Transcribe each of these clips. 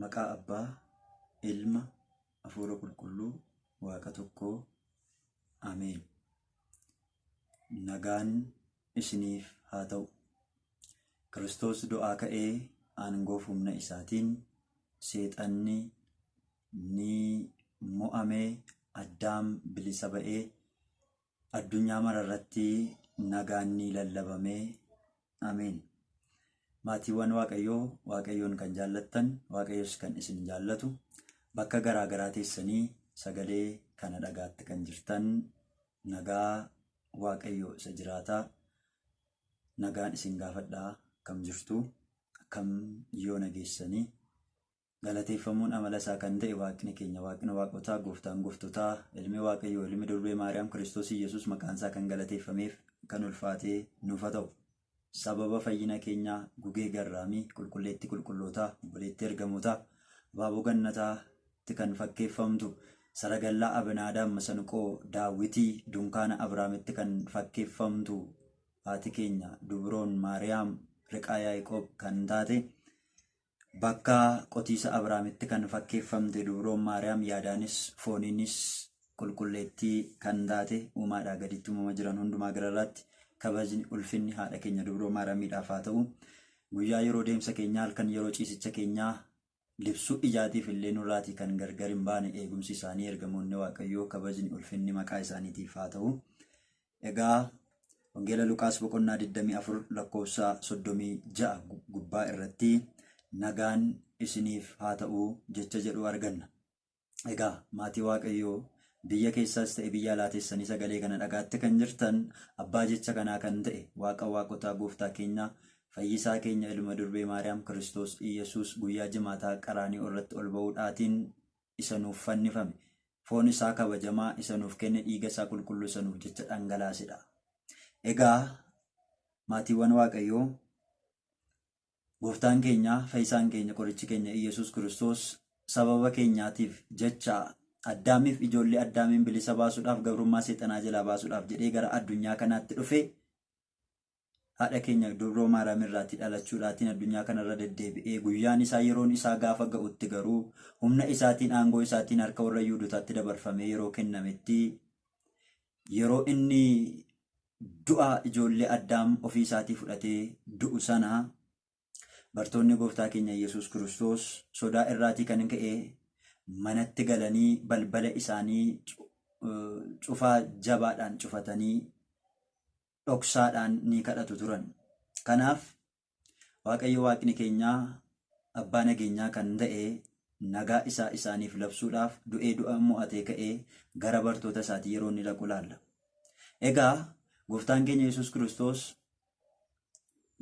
Maqaa Abbaa, Ilma, Hafuura Qulqulluu, Waaqa tokkoo. Ameen. Nagaan isiniif haa ta'u. Kiristoos du'aa ka'ee aangoof humna isaatiin seexanni ni mo'amee Addaam bilisa ba'ee addunyaa mararratti nagaan ni lallabamee. Ameen. Maatiiwwan Waaqayyoo, Waaqayyoon kan jaallattan, Waaqayyos kan isin jaallatu, bakka garaa garaa teessanii sagalee kana dhagaatti kan jirtan nagaa Waaqayyoo isa jiraataa nagaan isin gaafadhaa akkam jirtu akkam yoo nageessanii Galateeffamuun amala isaa kan ta'e Waaqni keenya Waaqni waaqotaa gooftaan gooftotaa ilmi Waaqayyoo ilmi durbee Maariyaam Kiristoos Iyyasuus maqaan isaa kan galateeffameef kan ulfaatee nuuf haa ta'u. Sababa fayyina keenyaa gugee garraamii qulqulleettii qulqullootaa obboleettii ergamootaa abaaboo gannataatti kan fakkeeffamtu saragallaa Abinaadaam masanqoo Daawwitii dunkaana Abrahaamitti kan fakkeeffamtu haati keenya dubroon Maariyaam riqaa Yaaqoob kan taate Bakka qotiisa Abrahaamitti kan fakkeeffamte dubroon Maariyaam yaadaanis fooniinis qulqulleettii kan taate uumaadhaa gaditti uumama jiran hundumaa gararraatti kabajni ulfinni haadha keenya dubroo Maariyaamiidhaaf haa ta'u. Guyyaa yeroo deemsa keenyaa halkan yeroo ciisicha keenyaa libsuu ijaatiif illee nurraatii kan gargar hin baane eegumsi isaanii ergamoonni Waaqayyoo kabajni ulfinni maqaa isaaniitiif haa ta'u. Egaa Wangeela Luqaas boqonnaa 24 lakkoofsa 36 gubbaa irratti nagaan isiniif haa ta'u jecha jedhu arganna. Egaa maatii Waaqayyoo biyya keessaas ta'e biyya alaa teessanii sagalee kana dhagaatti kan jirtan abbaa jecha kanaa kan ta'e Waaqa waaqotaa gooftaa keenya fayyisaa keenya ilma durbee Maariyaam Kiristoos Iyyasuus guyyaa jimaataa qaraani'oo irratti ol ba'uudhaatiin isa nuuf fannifame foon isaa kabajamaa isa nuuf kenne dhiiga isaa qulqulluu isa nuuf jecha dhangalaasedha. Egaa maatiiwwan Waaqayyoo gooftaan keenya fayyisaan keenya qorichi keenya Iyyasuus Kiristoos sababa keenyaatiif jecha Addaamiif ijoollee Addaamiin bilisa baasuudhaaf gabrummaa seexanaa jalaa baasuudhaaf jedhee gara addunyaa kanaatti dhufe haadha keenya dubroo Maariyaam irraatii dhalachuudhaatiin addunyaa kanarra deddeebi'ee guyyaan isaa yeroon isaa gaafa ga'utti garuu humna isaatiin aangoo isaatiin harka warra Yihuudotaatti dabarfamee yeroo kennametti yeroo inni du'a ijoollee Addaam ofii isaatii fudhatee du'u sana bartoonni gooftaa keenya Yesuus Kiristoos sodaa irraatii kan ka'e manatti galanii balbala isaanii cufaa jabaadhaan cufatanii dhoksaadhaan ni kadhatu turan. Kanaaf Waaqayyo Waaqni keenya abbaa nageenyaa kan ta'e nagaa isaa isaaniif labsuudhaaf du'ee du'a mo'atee ka'ee gara bartoota isaatii yeroo inni dhaqu laalla. Egaa gooftaan keenya Yesuus Kiristoos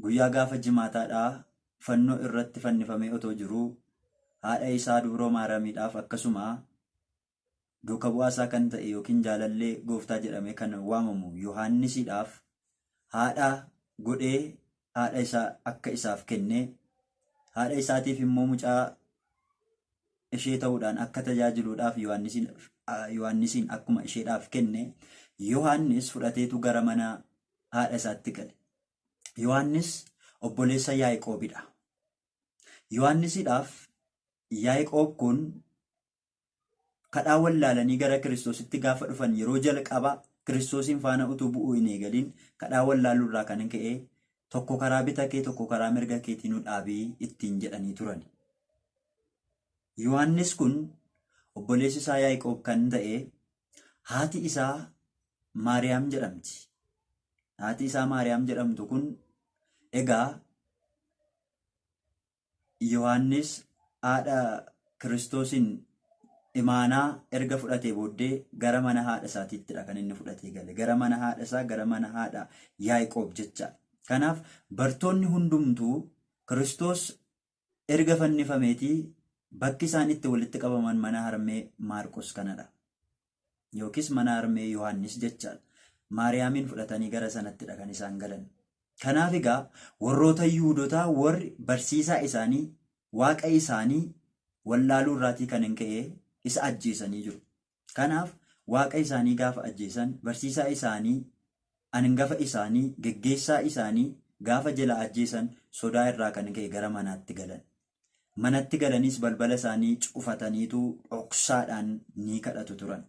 guyyaa gaafa jimaataadhaa fannoo irratti fannifamee otoo jiruu haadha isaa dubroo Maariyaamiidhaaf akkasuma duuka bu'aa isaa kan ta'e yookiin jaalallee gooftaa jedhamee kan waamamu Yohaannisiidhaaf haadha godhee haadha isaa akka isaaf kenne haadha isaatiif immoo mucaa ishee ta'uudhaan akka tajaajiluudhaaf Yohaannisiin akkuma isheedhaaf kenne Yohaannis fudhateetu gara mana haadha isaatti gale. Yohaannis obboleessa Yaaqoobidha. Yohaannisiidhaaf Yaaqoob kun kadhaa wallaalanii gara Kiristoositti gaafa dhufan yeroo jalqaba Kiristoosiin faana utuu bu'uu hin eegalin kadhaa wallaaluu irraa kan ka'e tokko karaa bita kee tokko karaa mirga keetii nu dhaabii ittiin jedhanii turan. Yohaannis kun obboleessi isaa Yaaqoob kan ta'e haati isaa Maariyaam jedhamti. Haati isaa Maariyaam jedhamtu kun egaa Yohaannis haadha Kiristoosiin imaanaa erga fudhatee booddee gara mana haadha isaatiittidha kan inni fudhatee gale. Gara mana haadha isaa, gara mana haadha Yaaqoob jecha. Kanaaf bartoonni hundumtuu Kiristoos erga fannifameetii bakki isaan itti walitti qabaman mana harmee Maarqos kanadha. Yookiis mana harmee Yohaannis jechaadha. Maariyaamiin fudhatanii gara sanattidha kan isaan galan. Kanaaf egaa warroota Yihuudotaa warri barsiisaa isaanii waaqa isaanii wallaaluu irraatii kan hin ka'e isa ajjeesanii jiru. Kanaaf waaqa isaanii gaafa ajjeesan barsiisaa isaanii angafa isaanii geggeessaa isaanii gaafa jala ajjeesan sodaa irraa kan ka'e gara manaatti galan. Manatti galaniis balbala isaanii cufataniitu dhoksaadhaan ni kadhatu turan.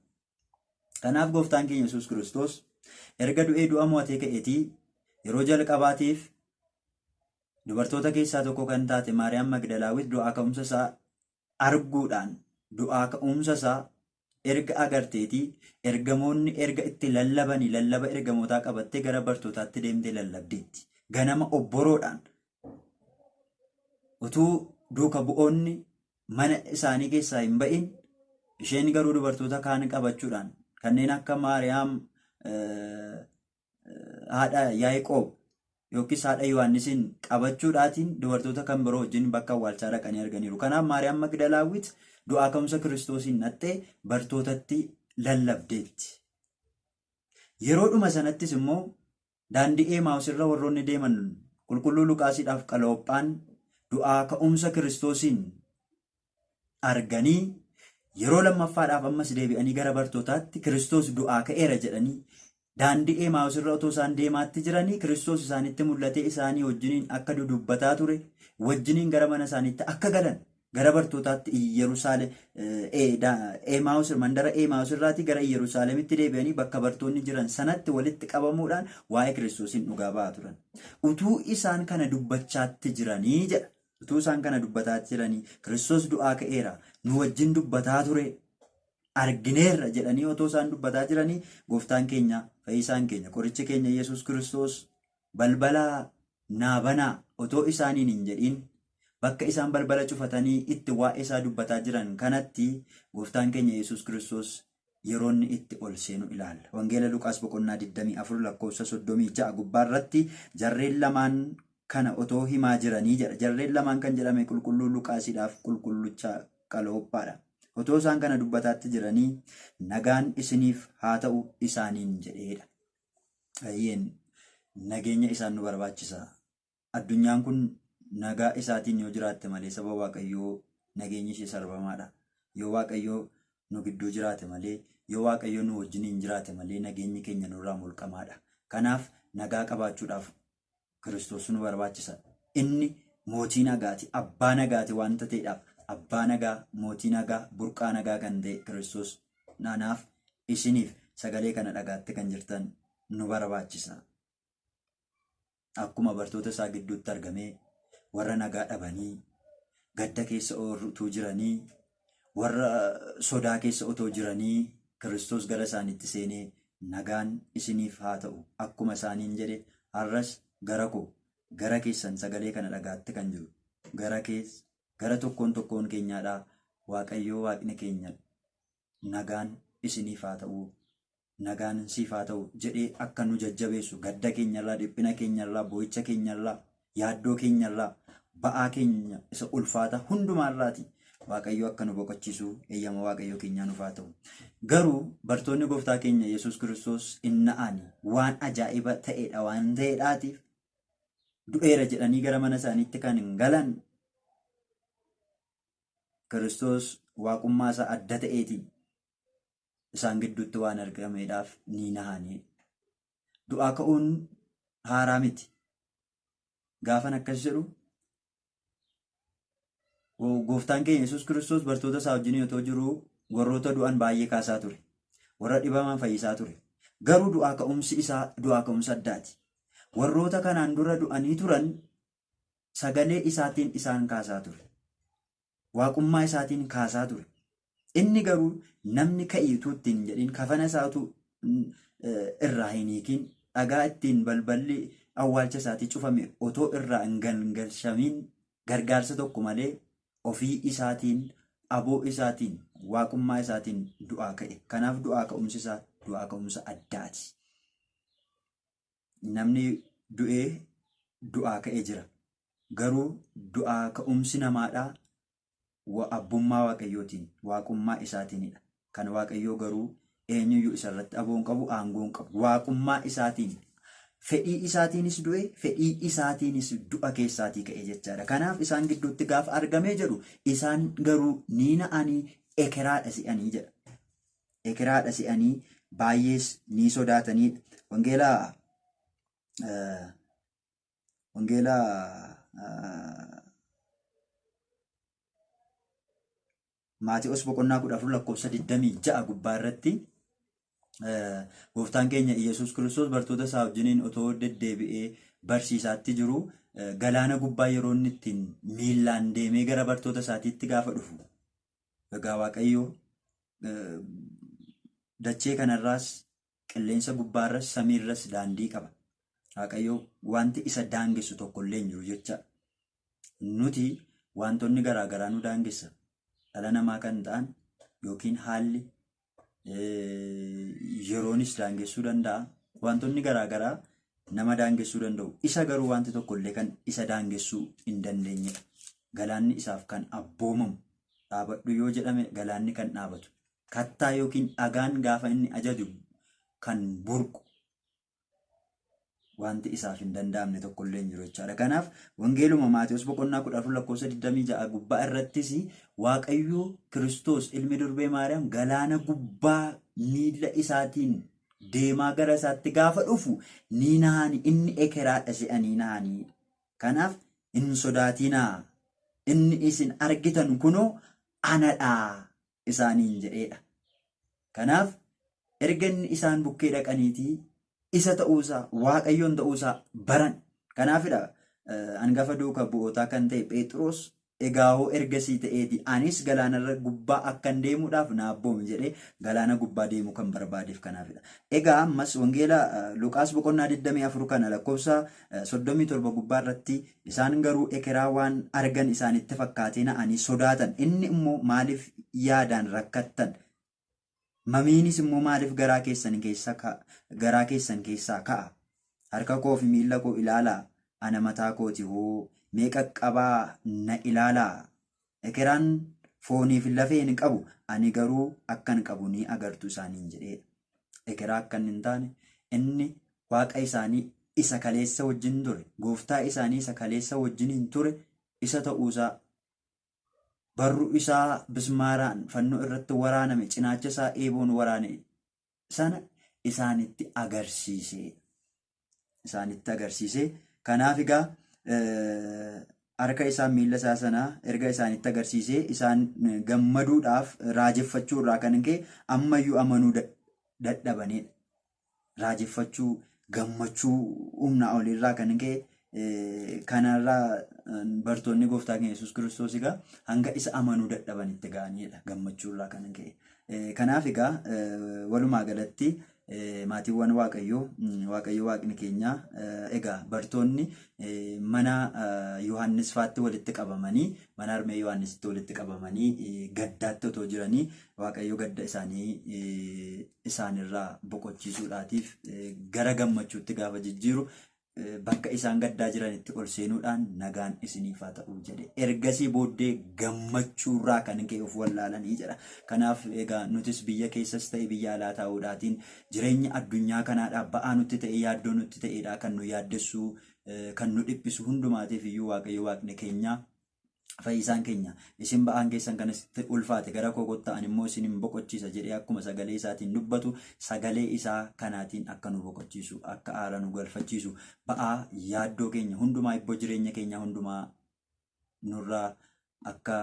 Kanaaf gooftaan keenya Yesuus Kiristoos erga du'ee du'a mo'atee ka'eetii yeroo jalqabaatiif dubartoota keessaa tokko kan taate Maariyaam Magdalaawit du'aa ka'umsa isaa arguudhaan du'aa ka'umsa isaa erga agarteetii ergamoonni erga itti lallabanii lallaba ergamootaa qabattee gara bartootaatti deemtee lallabdeetti. Ganama obboroodhaan utuu duuka bu'oonni mana isaanii keessaa hin ba'in isheen garuu dubartoota kaan qabachuudhaan kanneen akka Maariyaam haadha Yaaqoob yookiis haadha Yohaannisiin qabachuudhaatiin dubartoota kan biroo wajjin bakka awwaalchaa dhaqanii arganiiru. Kanaaf Maariyaam Magdalaawwit du'aa ka'umsa Kiristoosiin dhattee bartootatti lallabdeetti. Yeroodhuma sanattis immoo daandii Eemaawus irra warroonni deeman qulqulluu Luqaasiidhaaf Qaloopphaan du'aa ka'umsa Kiristoosiin arganii yeroo lammaffaadhaaf ammas deebi'anii gara bartootaatti Kiristoos du'aa ka'eera jedhanii daandii Eemaawus irra otoo isaan deemaatti jiranii Kiristoos isaanitti mul'atee isaanii wajjiniin akka dudubbataa ture wajjiniin gara mana isaaniitti akka galan gara bartootaatti Yerusaalem Eemaawus mandara Eemaawus irraatii gara Yerusaalemitti deebi'anii bakka bartoonni jiran sanatti walitti qabamuudhaan waa'ee Kiristoosiin dhugaa ba'aa turan. Utuu isaan kana dubbachaatti jiranii jedha. Utuu isaan kana dubbataa jiranii Kiristoos du'aa ka'eera nu wajjin dubbataa ture argineerra jedhanii otoo isaan dubbataa jiranii gooftaan keenya fayyisaan keenya qorichi keenya Yesuus Kiristoos balbala naa banaa otoo isaaniin hin jedhin bakka isaan balbala cufatanii itti waa'ee isaa dubbataa jiran kanatti gooftaan keenya Yesuus Kiristoos yeroo inni itti ol seenu ilaalla. Wangeela Luqaas boqonnaa 24 lakkoofsa 36 gubbaarratti jarreen lamaan kana otoo himaa jiranii jedha. Jarreen lamaan kan jedhame qulqulluu Luqaasiidhaaf qulqullucha Qaloophaadha. Otoo isaan kana dubbataatti jiranii nagaan isiniif haa ta'u isaaniin jedheedha. Ayyeen nageenya isaan nu barbaachisa. Addunyaan kun nagaa isaatiin yoo jiraatte malee saba Waaqayyoo nageenyi ishee sarbamaadha. Yoo Waaqayyoo nu gidduu jiraate malee, yoo Waaqayyoo nu wajjiniin jiraate malee nageenyi keenya nurraa mulqamaadha. Kanaaf nagaa qabaachuudhaaf Kiristoos nu barbaachisa. Inni mootii nagaati, abbaa nagaati waanta ta'eedhaaf abbaa nagaa, mootii nagaa, burqaa nagaa kan ta'e Kiristoos anaaf isiniif sagalee kana dhagaatti kan jirtan nu barbaachisa. Akkuma bartoota isaa gidduutti argamee warra nagaa dhabanii gadda keessa utuu jiranii warra sodaa keessa otoo jiranii Kiristoos gara isaaniitti seenee nagaan isiniif haa ta'u akkuma isaaniin jedhe har'as gara koo gara keessan sagalee kana dhagaatti kan jiru gara keessa gara tokkoon tokkoon keenyaadhaa Waaqayyoo Waaqni keenya nagaan isiniif haa ta'u nagaan siif haa ta'u jedhee akka nu jajjabeessu gadda keenyarraa dhiphina keenyarraa boo'icha keenyarraa yaaddoo keenyarraa ba'aa keenya isa ulfaata hundumaarraati Waaqayyo akka nu boqochiisu eeyyama Waaqayyo keenyaa nuuf haa ta'u. Garuu bartoonni gooftaa keenya Yesuus Kiristoos inna'ani waan ajaa'iba ta'edha waan ta'edhaatiif du'eera jedhanii gara mana isaaniitti kan galan Kiristoos waaqummaa isaa adda ta'eetiin isaan gidduutti waan argameedhaaf ni nahanii. Du'aa ka'uun haaraa miti. Gaafan akkas jedhu gooftaan keenya Yesuus Kiristoos bartoota isaa wajjin otoo jiruu warroota du'an baay'ee kaasaa ture. Warra dhibaman fayyisaa ture. Garuu du'aa ka'umsi isaa du'aa ka'umsa addaati. Warroota kanaan dura du'anii turan sagalee isaatiin isaan kaasaa ture. Waaqummaa isaatiin kaasaa ture. Inni garuu namni ka'ii utuu ittiin hin jedhin kafana isaa utuu irraa hin hiikin dhagaa ittiin balballi awwaalcha isaatii cufame otoo irraa hin gangalchamiin gargaarsa tokko malee ofii isaatiin aboo isaatiin waaqummaa isaatiin du'aa ka'e. Kanaaf du'aa ka'umsi isaa du'aa ka'umsa addaati. Namni du'ee du'aa ka'e jira. Garuu du'aa ka'umsi namaadhaa abbummaa Waaqayyootiin, waaqummaa isaatiinidha. Kan Waaqayyoo garuu eenyuyyuu isarratti aboo hin qabu, aangoo hin qabu. Waaqummaa isaatiin fedhii isaatiinis du'e, fedhii isaatiinis du'a keessaatii ka'e jechaadha. Kanaaf isaan gidduutti gaafa argamee jedhu isaan garuu ni na'anii ekeraadha se'anii jedha. Ekeraadha se'anii baay'ees ni sodaatanidha. Wangeelaa Wangeelaa Maati'os boqonnaa 14 lakkoofsa 26 gubbaa irratti gooftaan keenya Iyyasuus Kiristoos bartoota isaa wajjiniin otoo deddeebi'ee barsiisaatti jiru galaana gubbaa yeroo inni ittiin miillaan deemee gara bartoota isaatiitti gaafa dhufu. Egaa Waaqayyo dachee kanarraas qilleensa gubbaarras samiirras daandii qaba. Waaqayyo wanti isa daangessu tokkollee hin jiru jecha. Nuti wantoonni garaa garaa nu daangessa. Dhala namaa kan ta'an yookiin haalli yeroonis daangessuu danda'a. Wantoonni garaa garaa nama daangessuu danda'u. Isa garuu wanti tokkollee kan isa daangessuu hin dandeenyedha. Galaanni isaaf kan abboomamu dhaabadhu yoo jedhame galaanni kan dhaabatu. Kattaa yookiin dhagaan gaafa inni ajaju kan burqu wanti isaaf hin danda'amne tokkollee hin jiru jechaadha. Kanaaf Wangeeluma Maatewos boqonnaa 14 lakkoofsa 26 gubbaa irrattis Waaqayyo Kiristoos ilmi durbee Maariyaam galaana gubbaa miilla isaatiin deemaa gara isaatti gaafa dhufu ni nahani inni ekeraadha se'anii nahanii. Kanaaf hin sodaatinaa inni isin argitan kunoo anadha isaaniin jedheedha. Kanaaf erga inni isaan bukkee dhaqaniitii isa ta'uusaa Waaqayyoon ta'uusaa baran. Kanaafidha hangafa duuka bu'ootaa kan ta'e Phexros egaa hoo ergasii ta'eeti anis galaanarra gubbaa akkan deemuudhaaf na abboomi jedhee galaana gubbaa deemuu kan barbaadeef kanaafidha. Egaa ammas wangeela Luqaas boqonnaa 24 kana lakkoofsa 37 gubbaa irratti isaan garuu ekeraa waan argan isaanitti fakkaatee na'anii sodaatan. Inni immoo maaliif yaadaan rakkattan? Mamiinis immoo maaliif garaa keessan garaa keessan keessaa ka'a? Harka koo fi miilla koo ilaalaa, ana mataa kooti hoo, mee qaqqabaa na ilaalaa. Ekeraan foonii fi lafee hin qabu, ani garuu akkan qabu ni agartu isaaniin jedheedha. Ekeraa akka inni hin taane, inni Waaqa isaanii isa kaleessa wajjin ture, gooftaa isaanii isa kaleessa wajjin hin ture, isa ta'uusaa barru isaa bismaaraan fannoo irratti waraaname, cinaacha isaa eeboon waraane sana isaanitti agarsiise. Isaanitti agarsiise. Kanaaf egaa harka isaa miilla isaa sana erga isaanitti agarsiisee isaan gammaduudhaaf raajeffachuu irraa kan ka'e ammayyuu amanuu dadhabanidha. Raajeffachuu gammachuu humnaa olirraa kan ka'e kanarraa bartoonni gooftaa keenya Yesuus Kiristoos egaa hanga isa amanuu dadhabanitti ga'anidha gammachuu irraa kan ka'e. Kanaaf egaa walumaa galatti maatiiwwan Waaqayyoo Waaqayyo Waaqni keenya egaa bartoonni mana Yohaannis faatti walitti qabamanii mana harmee Yohaannisitti walitti qabamanii gaddaatti otoo jiranii Waaqayyo gadda isaanii isaanirraa boqochiisuudhaatiif gara gammachuutti gaafa jijjiiru bakka isaan gaddaa jiranitti ol seenuudhaan nagaan isiniif haa ta'u jedhe. Ergasii booddee gammachuurraa kan ka'e of wallaalanii jedha. Kanaaf egaa nutis biyya keessas ta'e biyya alaa taa'uudhaatiin jireenya addunyaa kanaadhaa ba'aa nutti ta'e yaaddoo nutti ta'edha kan nu yaaddessu kan nu dhiphisu hundumaatiif iyyuu Waaqayyo Waaqni keenya fayyisaan keenya isin ba'aan keessan kan isitti ulfaate gara koo kottaa ani immoo isin hin boqochiisa jedhee akkuma sagalee isaatiin dubbatu sagalee isaa kanaatiin akka nu boqochiisu akka aara nu galfachiisu ba'aa yaaddoo keenya hundumaa ibboo jireenya keenya hundumaa nurraa akka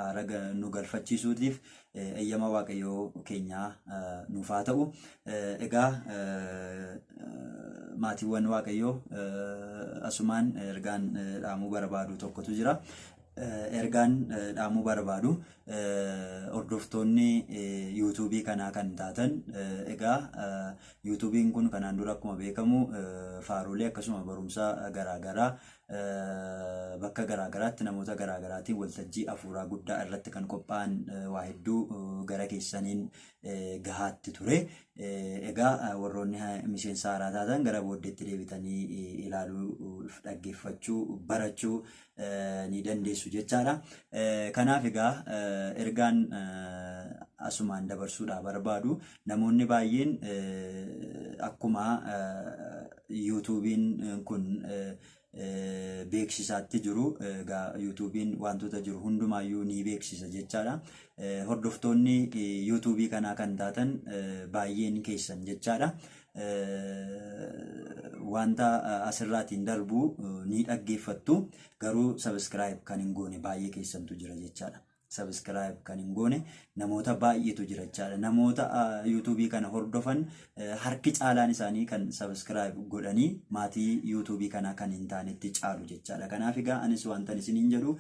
aara nu galfachiisuutiif eeyyama Waaqayyoo keenyaa nuuf haa ta'u. Egaa maatiiwwan Waaqayyoo asumaan ergaan dhaamuu barbaadu tokkotu jira. Ergaan dhaamuu barbaadu hordoftoonni yuutuubii kanaa kan taatan egaa yuutuubiin kun kanaan dura akkuma beekamu faaruulee akkasuma barumsa garaagaraa bakka garaa garaatti namoota garaa garaatiin waltajjii hafuuraa guddaa irratti kan qophaa'an waa hedduu gara keessaniin gahaatti ture. Egaa warroonni miseensa haaraa taatan gara booddeetti deebitanii ilaaluu, dhaggeeffachuu, barachuu ni dandeessu jechaadha. Kanaaf egaa ergaan asumaan dabarsuudhaa barbaadu namoonni baay'een akkuma yuutuubiin kun beeksisaatti jiru. Egaa yuutuubiin wantoota jiru hundumaayyuu ni beeksisa jechaadha. Hordoftoonni yuutuubii kanaa kan taatan baay'een keessan jechaadha. Wanta asirraatiin darbu ni dhaggeeffattu garuu sabiskiraayib kan hin goone baay'ee keessantu jira jechaadha. Subscribe kan hin goone namoota baay'eetu jira jechaadha. Namoota yuutuubii kana hordofan harki caalaan isaanii kan subscribe godhanii maatii yuutuubii kanaa kan hin taanetti caalu jechaadha. Kanaaf egaa anis wantan isiniin jedhu,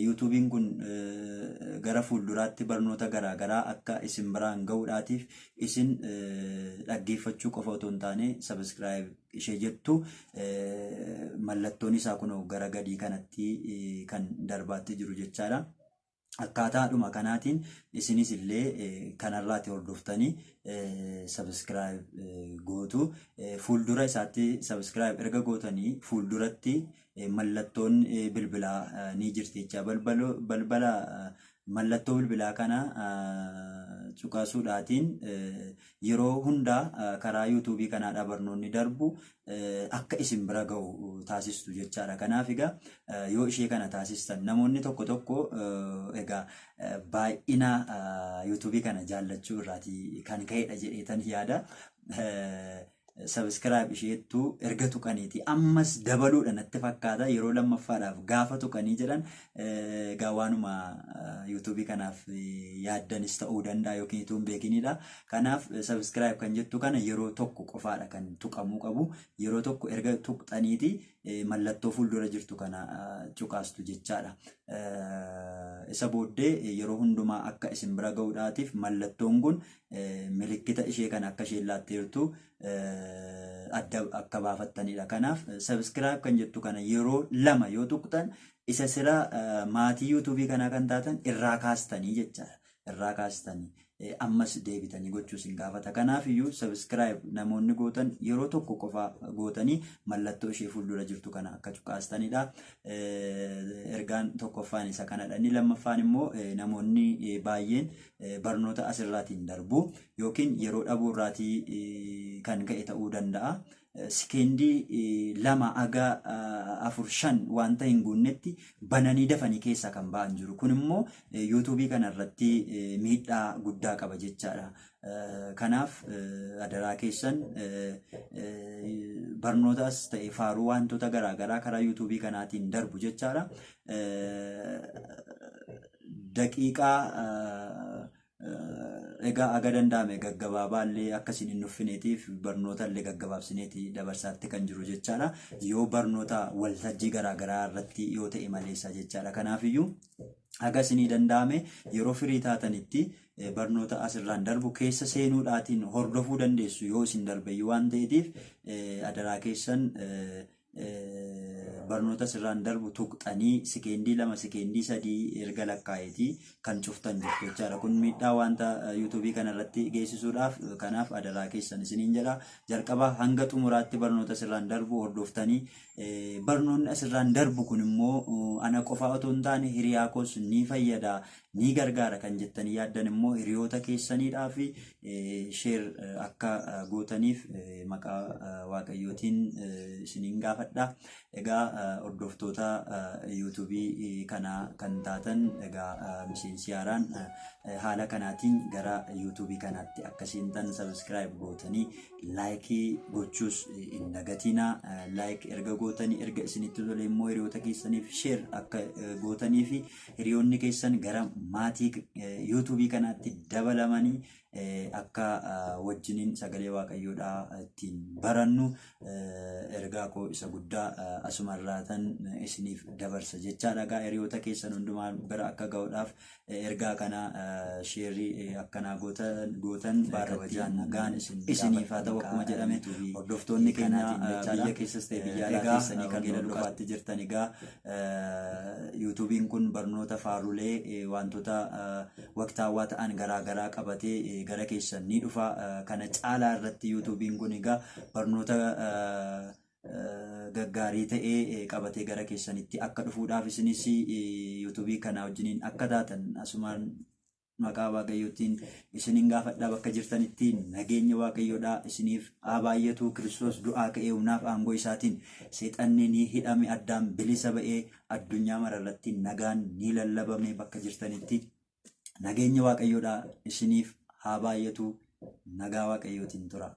yuutuubiin kun gara fuulduraatti barnoota garaagaraa akka isin biraan gahuudhaatiif isin dhaggeeffachuu qofa otoo hin taane, subscribe ishee jettu mallattoon isaa kun gara gadii kanatti kan darbaatti jiru jechaadha. Akkaataadhuma kanaatiin isinis illee kanarraati hordoftanii subscribe gootu. Fuuldura isaatti subscribe erga gootanii fuulduratti mallattoon bilbilaa ni jirti jecha. Balbala mallattoo bilbilaa kana cuqaasuudhaatiin yeroo hundaa karaa yuutuubii kanaadhaa barnoonni darbu akka isin bira ga'u taasistu jechaadha. Kanaaf egaa yoo ishee kana taasistan, namoonni tokko tokko egaa baay'ina yuutuubii kana jaallachuu irraatii kan ka'edha jedheetan yaada. Subscribe isheettu erga tuqaniiti ammas dabaluudha natti fakkaata, yeroo lammaffaadhaaf gaafa tuqanii jedhan, egaa waanuma yuutuubii kanaaf yaaddanis ta'uu danda'a yookiin utuu hin beekinidha. Kanaaf subscribe kan jettu kana yeroo tokko qofaadha kan tuqamuu qabu. Yeroo tokko erga tuqxaniiti mallattoo fuuldura jirtu kana cuqaastu jechaadha. Isa booddee yeroo hundumaa akka isin bira ga'uudhaatiif mallattoon kun milikkita ishee kana akka isheen laatteertu adda akka baafattanidha. Kanaaf subscribe kan jettu kana yeroo lama yoo tuqxan, isa sira maatii yuutuubii kanaa kan taatan irraa kaastanii jechaadha. Irraa kaastanii ammas deebitanii gochuu isin gaafata. Kanaaf iyyuu subscribe namoonni gootan yeroo tokko qofa gootanii mallattoo ishee fuuldura jirtu kana akka cuqaastanidha. Ergaan tokkoffaan isa kanadha. Inni lammaffaan immoo namoonni baay'een barnoota asirraatiin darbu yookiin yeroo dhabuu irraatii kan ka'e ta'uu danda'a. Sikeendii 2 aga 4 5 wanta hin guunnetti bananii dafanii keessaa kan ba'an jiru. Kun immoo yuutuubii kana irratti miidhaa guddaa qaba jechaadha. Kanaaf adaraa keessan, barnootas ta'e faaruu wantoota garaagaraa karaa yuutuubii kanaatiin darbu jechaadha. Daqiiqaa egaa aga danda'ame gaggabaabaa illee akkasiin hin nuffineetiif barnoota illee gaggabaabsineeti dabarsaatti kan jiru jechaadha. Yoo barnoota waltajjii garaagaraa irratti yoo ta'e maleessa jechaadha. Kanaafiyyuu haga isinii danda'ame yeroo firii taatanitti barnoota asirraan darbu keessa seenuudhaatiin hordofuu dandeessu yoo isin darbeyyuu waan ta'eetiif, adaraa keessan barnoota asirraan darbu tuqxanii sikeendii 2, sikeendii 3 erga lakkaa'eetii kan cuftan jirtu jechaadha. Kun miidhaa wanta yuutuubii kanarratti geessisuudhaaf, kanaaf adaraa keessan isiniin jedha. Jalqaba hanga xumuraatti barnoota asirraan darbu hordoftanii, barnoonni asirraan darbu kun immoo ana qofaa otoo hin taane hiriyaa koos ni fayyada, ni gargaara kan jettanii yaaddan immoo hiriyoota keessaniidhaa fi share akka gootaniif maqaa Waaqayyootiin isiniin gaafadha. Egaa hordoftoota yuutuubii kanaa kan taatan, egaa miseensi haaraan haala kanaatiin gara yuutuubii kanaatti akka seentan subscribe gootanii like gochuus hin dagatinaa. Like erga gootanii, erga isinitti tole immoo hiriyoota keessaniif share akka gootanii fi hiriyoonni keessan gara maatii yuutuubii kanaatti dabalamanii akka wajjiniin sagalee Waaqayyoodhaa ittiin barannu ergaa koo isa guddaa asumarraatan isiniif dabarsa jechaadha. Egaa hiriyoota keessan hundumaa bira akka ga'uudhaaf ergaa kana share akkanaa gootan kabajaan nagaan isiniif haa ta'u. Akkuma jedhame, hordoftoonni keenya biyya keessas ta'e biyya alaa keessanii kan hordofaatti jirtan, egaa yuutuubiin kun barnoota, faarulee, wantoota waqtaawaa ta'an garaagaraa qabatee gara keessan ni dhufa. Kana caalaa irratti yuutuubiin kun egaa barnoota gaggaarii ta'ee qabatee gara keessanitti akka dhufuudhaaf isinis yuutuubii kana wajjiniin akka taatan asumaan maqaa Waaqayyootiin isinin gaafadhaa. Bakka jirtanitti nageenya Waaqayyoodhaa isiniif haa baay'atu. Kiristoos du'aa ka'ee humnaaf aangoo isaatiin seexanni ni hidhame, addaan bilisa ba'ee addunyaa mararratti nagaan ni lallabame. Bakka jirtanitti nageenya Waaqayyoodhaa isiniif haa baay'atu. Nagaa Waaqayyootiin tura.